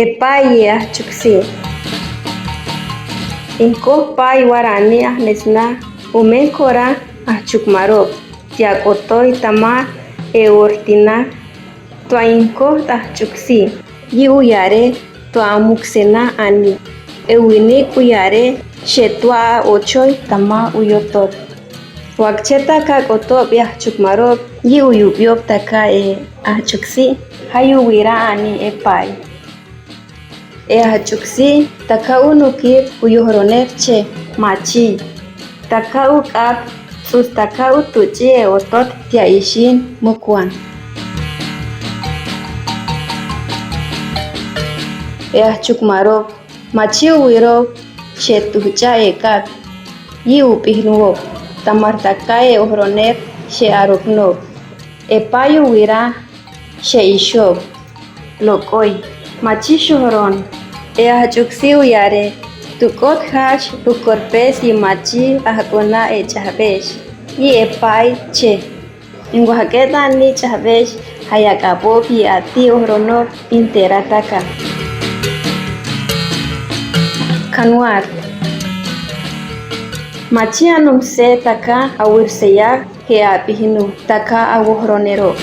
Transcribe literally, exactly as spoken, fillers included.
E pay e ahchuksi. Inkoj pay warani ahnesna umen kora ahchukmarob, tia k'otoi tama e ortina. Tua inkoj tahchuksi, yi uyare tua amuksena ani. E winik uyare she tua a ochoi tama uyotot. Wakche taka̱ k'otob e ahchukmarob, yi uyubiob taka̱ e ahchuksi, hay uwira ani e pay. E ahchuksi, taka̱ unukir uyohroner che, machi. Taka̱ uk'ab, ts'us taka̱ utuch'i e otot tia ishin mukwan. E ahchukmarob, machi uwirob she tuhch'a e k'ab, yi up'ihnuob, tamar taka̱ e ohroner she aroknob. E pay uwira she ishob, lok'oi, machi shohron. E ahchuksi uyare, tukot hash ukorpes yi machi ahk'ona e ch'ahbesh, yi e pay che. Ingwahk'etani ch'ahbesh, hayak'abob yi ati ohronob intera taka̱. Kanwar. Machi anumse taka̱ awirseya he ap'ihnu taka̱ awohronerob.